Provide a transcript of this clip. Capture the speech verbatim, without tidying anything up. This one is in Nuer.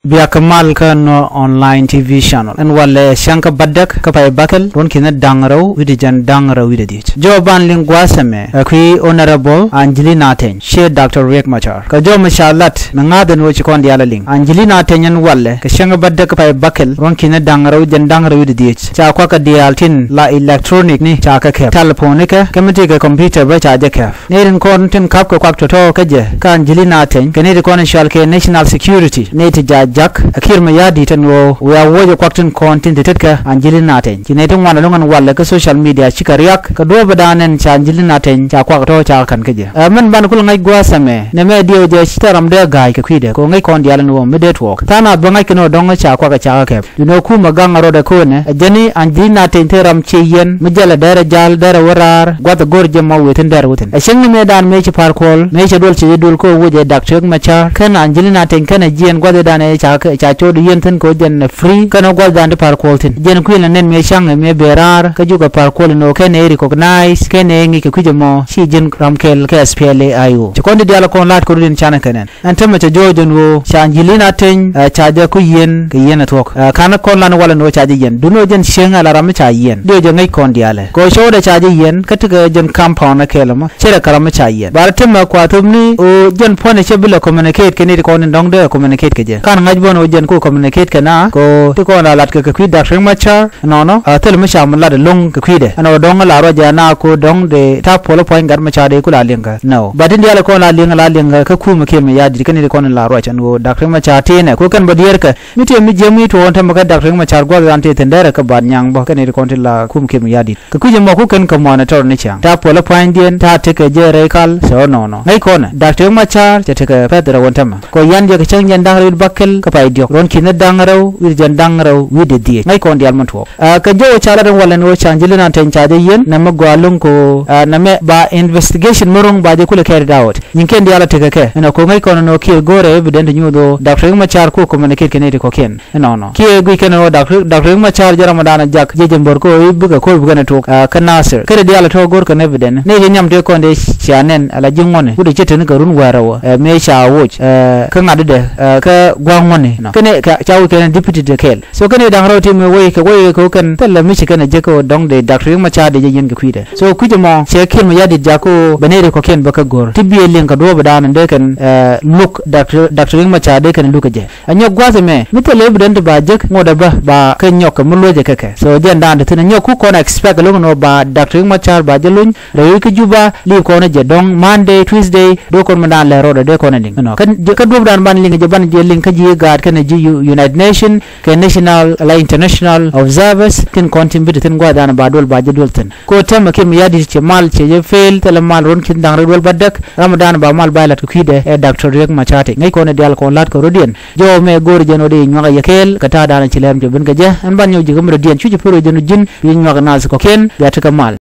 Biak kä mal kä Nuer Online T V channel. Ɛn walɛ cäŋ kä bädäk kä pay bäkɛl ruɔ̱n ki̱n da̱ŋ rɛw wi̱cdɛ jiɛn da̱ŋ rɛw wi̱cdɛ dhiec. Jɔw ban liŋ gua̱a̱th ɛmɛ ɛ kui̱ Honorable Angelina Teny, ciɛ Doctor Riek Machar. Kɛ jɔw mi ca lat mi ŋa̱th ɛn ɣöö ci kɔn diaal ɛ liŋ. Angelina Teny ɛn walɛ kɛ cäŋ kä bädäk kä pay bäkɛl ruɔ̱n ki̱n da̱ŋ rɛw jiɛn da̱ŋ rɛw wi̱cdɛ dhiec. Ca kuak kɛ diaal tin la electronic ni ca kɛ kɛp. Telephone ni kɛ, kɛ mi ti kɛ computer bä ca jɛ kɛp. Nɛy tin kɔn tin ka̱pkɛ kuak tɔ̱tɔ̱ kä jɛ kä Angelina Teny kɛ nɛy ti kɔn in cɔal kɛ national security, nɛy ti ja̱ jak ɛ Kiir Mayardit ɛn ɣöö wiaa wuɔcɛ kuak tin kɔn tin te tetkɛ Angelina Teny. Ci nɛy ti ŋuan ɛlɔ̱ŋ ɛn walɛ kä social media cikɛ riak kɛ duɔ̱ɔ̱pdan ɛn ca Angelina Teny ca kuak tɔ̱ ca kän kä jɛ. Ɛ mɛn ban kul ŋa̱c gua̱a̱th ɛmɛ nɛmɛ diɛw jɛ ci tɛ ram dee ga̱a̱c kɛ kui̱dɛ kɛ ɣöö ŋäc kɔn diaal ɛn ɣöö mi dee tuɔɔk tha̱a̱ŋ nath bä ŋa̱c kɛ ni ɣöö dɔ̱ŋ ca kuak ɛ ca kɛ kɛp. Duundɛ ɣöö kumɛ gaŋ ɛ rɔɔdɛ köönɛ ɛ jɛn i̱ Angelina Teny thil ram ciɛ yiɛn mi jälɛ derɛ jal derɛ wä raar gua̱th ɛ go̱r jɛ mɔ wëë thi̱n derɛ wä thi̱n. Ɛ cäŋ ni mëëdan mëë ci Par Kuol mëë cɛ duɔl ciɛ jɛ duɔl kä wä wec ɛ Doctor Riek Machar kɛn Angelina Teny kɛn ɛ jiɛn gua̱thdan ɛ ca ca cot yiɛn thi̱n kɛ wä jɛn ɛ free kɛn ɛ gua̱thdan ti Par Kuol thi̱n. Jɛn kui̱n la nɛn mëë ca̱ŋ ɛ mëë bëë raar kä jukɛ Par Kuol ɛn ɣöö kɛn ɛ recognize kɛn ɛ ŋi̱c kɛ kui̱c ɛmɔ ci jiɛn ram kɛl kɛ S P L A I O. Ci kɔn ti diaal kɔn la̱t kɛ rut in canɛ kɛ nɛn. Ɛn tämɛ cɛ jɔɔc ɛn ɣöö ca Angelina Teny ɛ ca jɛ ku yiɛn kɛ yiɛn ɛ thuɔ̱k. Ɛ ka̱n kɔn lan walɛ ɛn ɣöö ca jɛ yiɛn. Duundɛ ɣöö jɛn cieŋ ɛ la ram mi ca yiɛn. Diɛw jɛ ŋäc kɔn diaalɛ. Kɛ ɣöö cɛ wä dee ca jɛ yiɛn kä tekɛ jɛn compound ɛ kɛɛl ɛmɔ. Cɛ rɛ kä ram mi ca yiɛn. Ba rɛ tämɛ kua thop ni ɣöö jɛn puɔ̱nydɛ cɛ bi lɛ communicate kɛ ni ti kɔn in dɔ̱ŋ dee communicate kɛ jɛ. Ka̱n ŋa̱c bä ɛn ɣöö jɛn ku communicate kɛ na kɛ ɣöö ti kɔn la lat kɛ kɛ kui̱ Doctor Riek Machar. Nɔnɔ a thil mi ca mi lat ɛlɔ̱ŋ kɛ kui̱dɛ ɛn ɣöö dɔ̱ŋ la ruac ɛ na ko dɔ̱ŋ dee ta̱a̱ puɔl puɔ̱ny gat mi ca dee ku la liŋ kä nɔ. Ba tin diaal kɔn la liŋ la liŋ kä kumɛ Kiir Mayardit kä ni ti kɔn la ruac ɛn ɣöö Doctor Riek Machar tinɛ ko kɛn bä diɛɛr kɛ mi ti mi jiɛm mi tuɔɔk ɛn tämɛ kä Doctor Riek Machar gua̱th an ti thi̱n derɛ kä bat nyaŋ bä kä ni ti kɔn ti la kumɛ Kiir Mayardit. Kɛ kui̱c ɛmɔ ku kɛn kä mɔnɛ tɔr ni cäŋ ta̱a̱ puɔl puɔ̱nydiɛn ta̱a̱ tekɛ jɛ rɛy kal cɛ ɣä nɔnɔ. Ŋäc kɔnɛ Doctor Riek Machar cɛ tekɛ pɛth rɛw ɛn tämɛ. Kɔ yan jɛ kɛ cäŋ jɛn da̱ŋ rɛw bäkɛl kä pay diɔ̱k ruɔ̱n ki̱n da̱ŋ rɛw wi̱cdɛ jiɛn da̱ŋ rɛw wi̱cdɛ dhiec. Ŋäc kɔn diaal mi tuɔɔk. Ɛ kɛ jɔw ca lat ɛn walɛ ɛn ɣöö ca Angelina Teny ca jɛ yiɛn nɛmɛ gɔaa lo̱ŋ kɛ ɣöö ɛ nɛmɛ ba investigation mi ro̱ŋ ba jɛ kulɛ carried out. Nyin kɛn diaal a tekɛ kɛ ɛn ɣöö ŋäc kɔn ɛn ɣöö Kiir go̱o̱rɛ evidence nyuuth ɣöö Doctor Riek Machar ku communicate kɛ nɛy ti kɔ̱kiɛn. Ɛnɔnɔ kiɛ guic kɛn ɣöö Doctor Riek Machar jɛ ramɔ dan a jak jɛ jɛ mbör kɛ ɣöö i̱ bikɛ ko̱r bikɛn ɛ tok ɛ kä Nasir. Kɛn diaal a tɔ̱ go̱o̱r kɛn evidence nɛy jɛ nhiam tëë kɔn dee cia nɛn ala ji̱ ŋuɔ̱ni wut ɛ cɛ teni kɛ run wäärä wä ɛ mëë ca woc ɛ kä ŋa̱t dɛ ɛ kä gua̱a̱k ŋuɔ̱ni nɔ. Kɛn ca woc kɛn deputy dɛ kɛɛl. So kɛn i̱ da̱ŋ rɛw ti mi wec kɛ wec kɛ wä kɛn thilɛ mi ci kɛn a jek kɛ wä dɔ̱ŋ dee Doctor Riek Machar dee jɛ yiɛn kɛ kui̱dɛ. So kui̱c ɛmɔ cɛ Kiir Mayardit jak kɛ wä bɛ nɛy ri kɔ̱kiɛn bä kɛ go̱r ti bi ɛ liŋ kɛ duɔ̱ɔ̱p ɛ da̱a̱n dee kɛn ɛ luk Doctor Doctor Riek Machar dee kɛn luk kɛ jɛ. Ɛ nyɔk gua̱th ɛmɛ mi thilɛ evidence ti ba jek ŋuɔ̱t ɛ bä ba kɛ nyɔk kɛ mi luɔ̱c ɛ kɛ kɛ. So jɛn da̱a̱n ti thi̱n ɛ nyɔk ku kɔn expect lo̱ŋ ɛn ɣöö ba Doctor Riek Machar ba jɛ luny rɛy kä Juba li̱i̱p kɔn jɛ dɔ̱ŋ Monday, Tuesday, dee kɔn mi da̱a̱n lɛ rɔɔdɛ dee kɔn liŋ. Ɛnɔ kä duɔ̱p da̱a̱n ban liŋ jɛ ban jɛ liŋ kä ji̱ gaat kɛnɛ ji̱ United Nation kɛ national la international observers tin kɔn tin bi ti thi̱n gua̱a̱th da̱a̱n ba duɔl ba jɛ duɔl thi̱n. Ko tɛmɛ Kiir Mayardit cɛ mal cɛ jɛ fail thilɛ mal ruɔ̱n ki̱n da̱ŋ rɛw duɔl ba däk ram da̱a̱n ba mal ba lat kɛ kui̱dɛ ɛ Doctor Riek Machar. Ŋäc kɔn diaal kɔn la̱t kɛ rɔ̱diɛn. Jɔw mɛ go̱o̱r jɛn ɣöö dee nyuak a yɛ kɛɛl kɛ ta̱a̱ da̱a̱n ci lɛm cɛ ben kɛ jɛ ɛn ban nyɔk ji̱ kä mi rɔ̱diɛn cu ci pär jɛn ɣöö ji̱n bi nyuak nath kɔ̱kiɛn bia tekɛ mal.